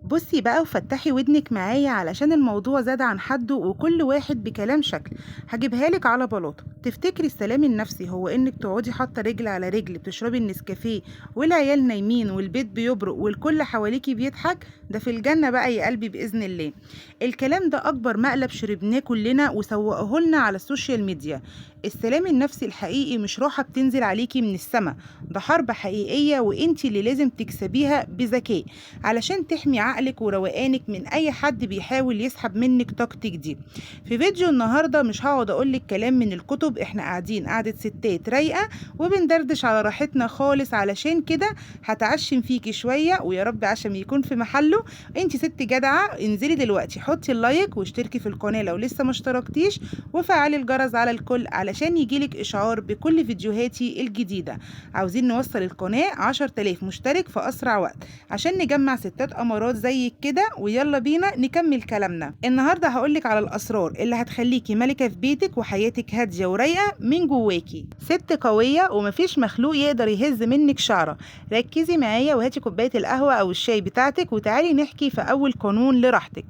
بصي بقى وفتحي ودنك معايا علشان الموضوع زاد عن حده وكل واحد بكلام شكل. هجيبها لك على بلاطة. تفتكري السلام النفسي هو انك تقعدي حاطه رجل على رجل بتشربي النسكافيه والعيال نايمين والبيت بيبرق والكل حواليكي بيضحك؟ ده في الجنة بقى يا قلبي باذن الله. الكلام ده اكبر مقلب شربناه كلنا وسوقه لنا على السوشيال ميديا. السلام النفسي الحقيقي مش راحة بتنزل عليكي من السما، ده حرب حقيقية وانتي اللي لازم تكسبيها بذكاء علشان تحمي عقلك وروقانك من اي حد بيحاول يسحب منك طاقتك دي. في فيديو النهارده مش هقعد اقولك كلام من الكتب، احنا قاعدين قعدة ستات رايقة وبندردش على راحتنا خالص، علشان كده هتعشم فيكي شوية ويا رب عشم يكون في محله. انتي ست جدعه، انزلي دلوقتي حطي ال like واشتركي في القناة لو لسه ما اشتركتيش وفعلي الجرس على الكل علشان يجيلك اشعار بكل فيديوهاتي الجديدة. عاوزين نوصل القناة 10,000 مشترك في اسرع وقت عشان نجمع ستات امارات زيك كده، ويلا بينا نكمل كلامنا. النهارده هقولك على الاسرار اللي هتخليكي ملكه في بيتك وحياتك هادية ورايقه من جواكي، ست قوية ومفيش مخلوق يقدر يهز منك شعره. ركزي معايا وهاتي كوباية القهوة او الشاي بتاعتك وتعالي نحكي في اول قانون لراحتك.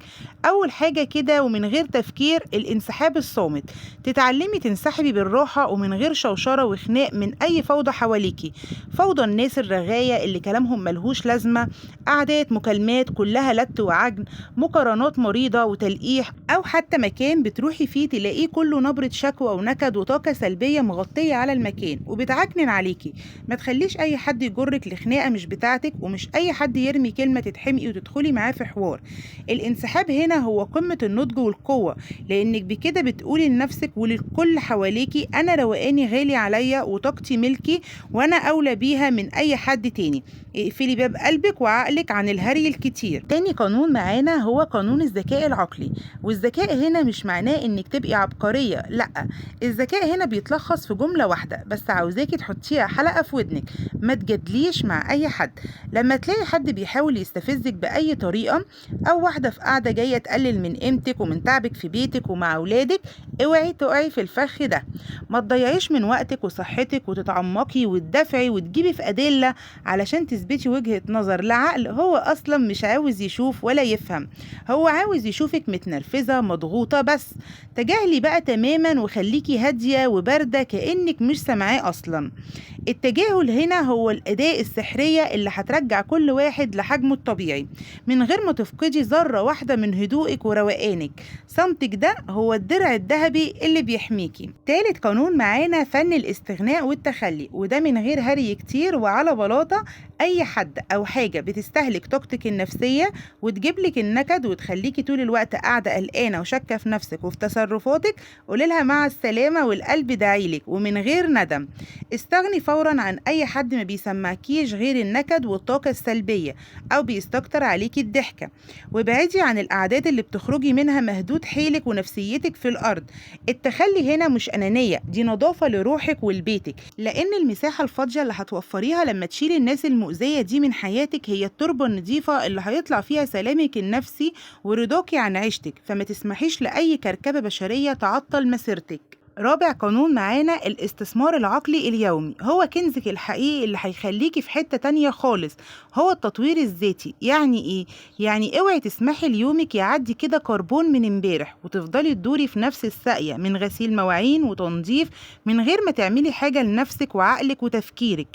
اول حاجة كده ومن غير تفكير، الانسحاب الصامت. تتعلمي تنسحبي بالراحة ومن غير شوشرة وخناق من اي فوضى حواليكي، فوضى الناس الرغايه اللي كلامهم ملهوش لازمه، قعدات مكالمات كلها لت وعجن، مقارنات مريضه وتلقيح، او حتى مكان بتروحي فيه تلاقيه كله نبره شكوى ونكد وطاقة سلبية مغطيه على المكان وبتعكنن عليكي. ما تخليش اي حد يجرك لخناقه مش بتاعتك، ومش اي حد يرمي كلمة تتحمقي وتدخلي معاه في حوار. الانسحاب هنا هو قمة النضج والقوه، لانك بكده بتقولي لنفسك وللكل حواليكي انا روقاني غالي عليا وطاقتي ملكي وانا اولى بيها من اي حد تاني. اقفلي باب قلبك وعقلك عن الهري الكتير. تاني قانون معانا هو قانون الذكاء العقلي. والذكاء هنا مش معناه انك تبقي عبقرية، لا، الذكاء هنا بيتلخص في جملة واحدة بس عاوزاكي تحطيها حلقة في ودنك: ما تجادليش مع اي حد. لما تلاقي حد بيحاول يستفزك باي طريقة، او واحدة في قاعدة جاية تقلل من قيمتك ومن تعبك في بيتك ومع اولادك، اوعي تقعي في الفخ ده. ما تضيعيش من وقتك وصحتك وتتعمقي وتدافعي وتجيبي في ادلة علشان تثبتي وجهة نظر لعقل هو اصلا مش عاوز يشوف ولا يفهم، هو عاوز يشوفك متنرفزة مضغوطة بس. تجاهلي بقى تماما وخليكي هادية وباردة كأنك مش سامعاه اصلا. التجاهل هنا هو الأداة السحرية اللي هترجع كل واحد لحجمه الطبيعي من غير ما تفقدي ذرة واحدة من هدوءك وروقانك. صمتك ده هو الدرع الذهبي اللي بيحميكي. تالت قانون معانا فن الاستغناء والتخلي، وده من غير هري كتير وعلى بلاطة. أي حد أو حاجة بتستهلك طاقتك النفسية وتجيبلك النكد وتخليكي طول الوقت قاعدة قلقانة وشاكة في نفسك وفي تصرفاتك، قوليلها مع السلامة والقلب داعيلك ومن غير ندم. استغني فورا عن أي حد ما بيسمعكيش غير النكد والطاقة السلبية أو بيستكتر عليكي الضحكة، وابعدي عن القعدات اللي بتخرجي منها مهدود حيلك ونفسيتك في الأرض. التخلي هنا مش أنانية، دي نظافة لروحك ولبيتك، لأن المساحة الفاضية اللي هتوفريها لما تشيلي الناس المؤذية دي من حياتك هي التربة النظيفة اللي هيطلع فيها سلامك النفسي ورضاكي عن عيشتك، فما تسمحيش لأي كركبة بشرية تعطل مسيرتك. رابع قانون معانا الاستثمار العقلي اليومي، هو كنزك الحقيقي اللي هيخليكي في حتة تانية خالص، هو التطوير الذاتي. يعني ايه؟ يعني اوعي تسمحي ليومك يعدي كده كربون من امبارح وتفضلي تدوري في نفس الساقية من غسيل مواعين وتنظيف من غير ما تعملي حاجة لنفسك وعقلك وتفكيرك.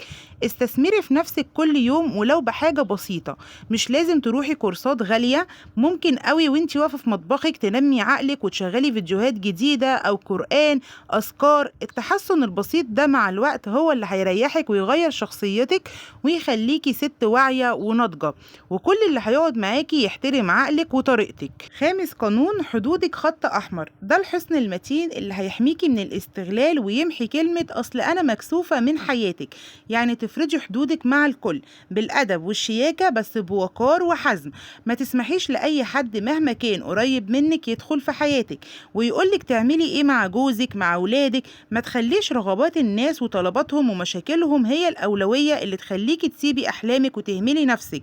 استثمري في نفسك كل يوم ولو بحاجة بسيطة، مش لازم تروحي كورسات غالية، ممكن قوي وانتي واقفة في مطبخك تنمي عقلك وتشغلي فيديوهات جديدة او قرآن، أذكار. التحسن البسيط ده مع الوقت هو اللي هيريحك ويغير شخصيتك ويخليكي ست واعية وناضجة، وكل اللي هيقعد معاكي يحترم عقلك وطريقتك. خامس قانون، حدودك خط أحمر. ده الحصن المتين اللي هيحميكي من الاستغلال ويمحي كلمة أصل أنا مكسوفة من حياتك. يعني تفرضي حدودك مع الكل بالأدب والشياكة بس بوقار وحزم. ما تسمحيش لأي حد مهما كان قريب منك يدخل في حياتك ويقولك تعملي إيه مع جوزك مع أولادك. ما تخليش رغبات الناس وطلباتهم ومشاكلهم هي الأولوية اللي تخليكي تسيبي أحلامك وتهملي نفسك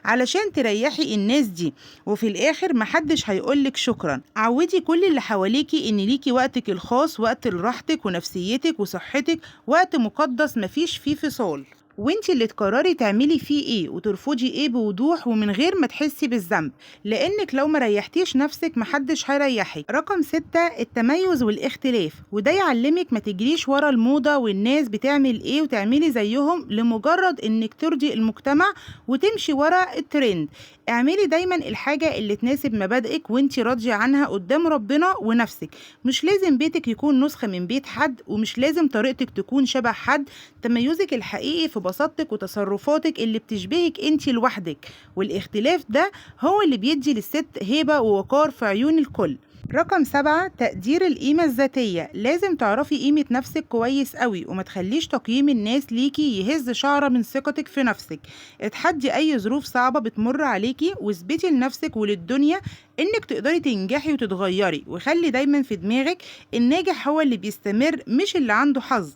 علشان تريحي الناس دي، وفي الآخر محدش هيقولك شكرا. عودي كل اللي حواليكي إن ليكي وقتك الخاص، وقت لراحتك ونفسيتك وصحتك، وقت مقدس مفيش فيه فصال. وانتي اللي تقرري تعملي فيه ايه وترفضي ايه بوضوح ومن غير ما تحسي بالذنب، لانك لو ما ريحتيش نفسك محدش هيريحك. رقم 6 التميز والاختلاف، وده يعلمك ما تجريش ورا الموضة والناس بتعمل ايه وتعملي زيهم لمجرد انك ترضي المجتمع وتمشي ورا الترند. اعملي دايما الحاجة اللي تناسب مبادئك وانتي راضية عنها قدام ربنا ونفسك. مش لازم بيتك يكون نسخة من بيت حد، ومش لازم طريقتك تكون شبه حد. تميزك الحقيقي في بساطتك وتصرفاتك اللي بتشبهك انتي لوحدك، والاختلاف ده هو اللي بيدي للست هيبة ووقار في عيون الكل. رقم 7 تقدير القيمة الذاتية. لازم تعرفي قيمة نفسك كويس قوي، وما تخليش تقييم الناس ليكي يهز شعرة من ثقتك في نفسك. اتحدي أي ظروف صعبة بتمر عليكي، واثبتي لنفسك وللدنيا إنك تقدري تنجحي وتتغيري. وخلي دايما في دماغك الناجح هو اللي بيستمر، مش اللي عنده حظ.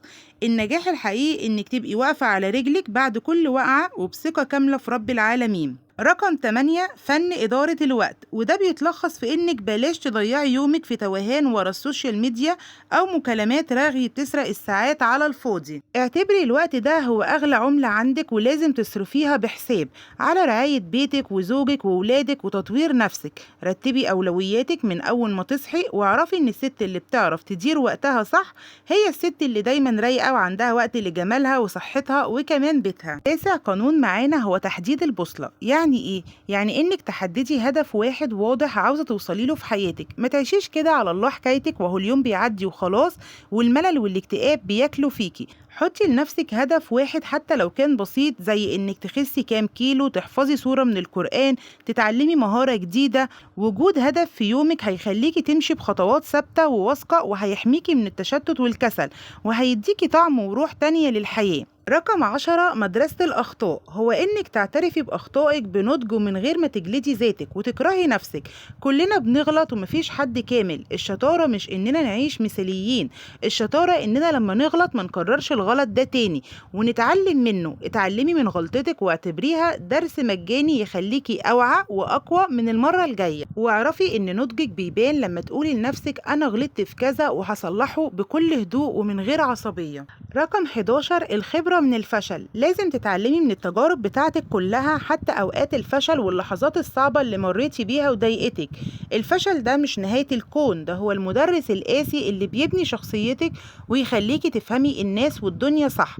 النجاح الحقيقي إنك تبقي واقفة على رجلك بعد كل وقعة وبثقة كاملة في رب العالمين. رقم 8 فن إدارة الوقت، وده بيتلخص في إنك بلاش تضيعي يومك في توهان ورا ال social media أو مكالمات رغي بتسرق الساعات على الفاضي. اعتبري الوقت ده هو أغلى عملة عندك، ولازم تصرفيها بحساب على رعاية بيتك وزوجك وولادك وتطوير نفسك. رتبي أولوياتك من أول ما تصحي، واعرفي إن الست اللي بتعرف تدير وقتها صح هي الست اللي دايما رايقة وعندها وقت لجمالها وصحتها وكمان بيتها. تاسع قانون معانا هو تحديد البوصلة. يعني ايه؟ يعني انك تحددي هدف واحد واضح عاوزه توصلي له في حياتك. ما تعيشيش كده على الله حكايتك وهو اليوم بيعدي وخلاص، والملل والاكتئاب بياكلوا فيكي. حطي لنفسك هدف واحد حتى لو كان بسيط، زي انك تخسي كام كيلو، تحفظي سورة من القرآن، تتعلمي مهارة جديدة. وجود هدف في يومك هيخليكي تمشي بخطوات ثابتة وواثقة، وهيحميكي من التشتت والكسل، وهيديكي طعم وروح تانية للحياة. رقم 10 مدرسة الأخطاء، هو إنك تعترفي بأخطائك بنضج ومن غير ما تجلدي ذاتك وتكرهي نفسك. كلنا بنغلط ومفيش حد كامل. الشطارة مش إننا نعيش مثاليين، الشطارة إننا لما نغلط ما نكررش الغلط ده تاني ونتعلم منه. اتعلمي من غلطتك واعتبريها درس مجاني يخليكي أوعى وأقوى من المرة الجاية. واعرفي إن نضجك بيبان لما تقولي لنفسك أنا غلطت في كذا وهصلحه بكل هدوء ومن غير عصبية. رقم 11 الخبرة من الفشل. لازم تتعلمي من التجارب بتاعتك كلها، حتى أوقات الفشل واللحظات الصعبة اللي مريتي بيها وضايقتك. الفشل ده مش نهاية الكون، ده هو المدرس القاسي اللي بيبني شخصيتك ويخليكي تفهمي الناس والدنيا صح.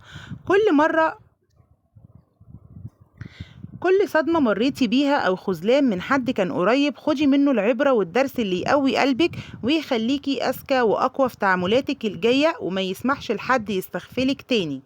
كل مرة، كل صدمة مريتي بيها أو خذلان من حد كان قريب، خدي منه العبرة والدرس اللي يقوي قلبك ويخليكي أذكى وأقوى في تعاملاتك الجاية، وما يسمحش لحد يستغفلك تاني.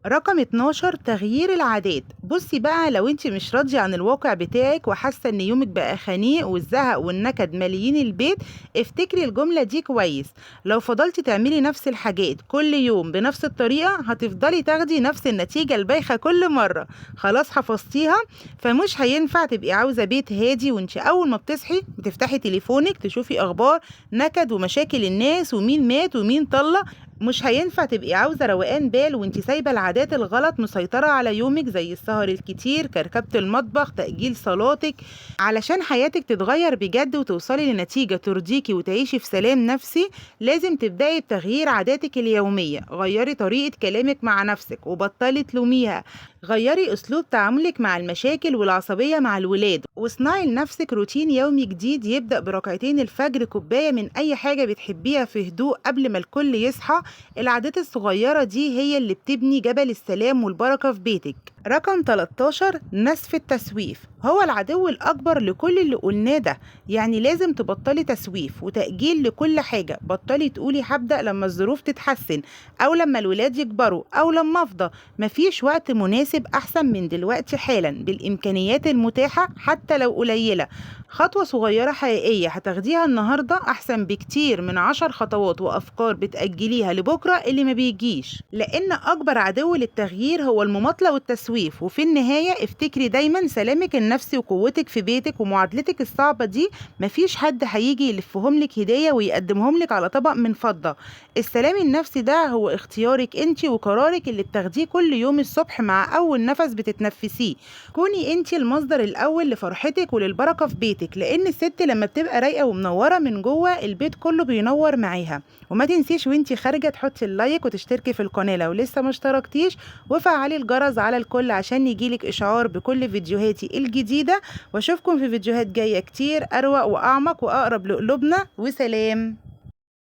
رقم 12 تغيير العادات. بصي بقى، لو انت مش راضية عن الواقع بتاعك وحاسة ان يومك بقى خنيق والزهق والنكد ماليين البيت، افتكري الجملة دي كويس. لو فضلتي تعملي نفس الحاجات كل يوم بنفس الطريقة هتفضلي تاخدي نفس النتيجة البايخة كل مرة. خلاص حفظتيها، فمش هينفع تبقي عاوزة بيت هادي وانت اول ما بتصحي بتفتحي تليفونك تشوفي اخبار نكد ومشاكل الناس ومين مات ومين طلق. مش هينفع تبقي عاوزة روقان بال وانت سايبة العادات الغلط مسيطرة على يومك، زي السهر الكتير، كركبة المطبخ، تأجيل صلاتك. علشان حياتك تتغير بجد وتوصلي لنتيجة ترضيكي وتعيشي في سلام نفسي، لازم تبدأي بتغيير عاداتك اليومية. غيري طريقة كلامك مع نفسك وبطلي تلوميها. غيري أسلوب تعاملك مع المشاكل والعصبية مع الولاد، واصنعي لنفسك روتين يومي جديد يبدأ بركعتين الفجر، كوباية من أي حاجة بتحبيها في هدوء قبل ما الكل يصحى. العادات الصغيرة دي هي اللي بتبني جبل السلام والبركة في بيتك. رقم 13 نسف التسويف. هو العدو الأكبر لكل اللي قلناه ده. يعني لازم تبطلي تسويف وتأجيل لكل حاجة. بطلي تقولي هبدأ لما الظروف تتحسن، أو لما الولاد يكبروا، أو لما أفضى. مفيش وقت مناسب أحسن من دلوقتي حالا بالإمكانيات المتاحة حتى لو قليلة. خطوة صغيرة حقيقية هتاخديها النهاردة أحسن بكتير من 10 خطوات وأفكار بتأجليها لبكرة اللي ما بيجيش. لأن أكبر عدو للتغيير هو المماطلة والتسويف. التسويف. وفي النهاية افتكري دايما سلامك النفسي وقوتك في بيتك ومعادلتك الصعبة دي مفيش حد هيجي يلفهم لك هدية ويقدمهم لك على طبق من فضة. السلام النفسي ده هو اختيارك انت وقرارك اللي بتاخديه كل يوم الصبح مع اول نفس بتتنفسيه. كوني انت المصدر الاول لفرحتك وللبركة في بيتك، لان الست لما بتبقى رايقة ومنورة من جوه البيت كله بينور معاها. وما تنسيش وانت خارجة تحطي ال like وتشتركي في القناة لو لسه ما اشتركتيش، وفعلي الجرس على الكل عشان يجيلك اشعار بكل فيديوهاتي الجديدة. واشوفكم في فيديوهات جاية كتير اروق واعمق واقرب لقلوبنا، وسلام.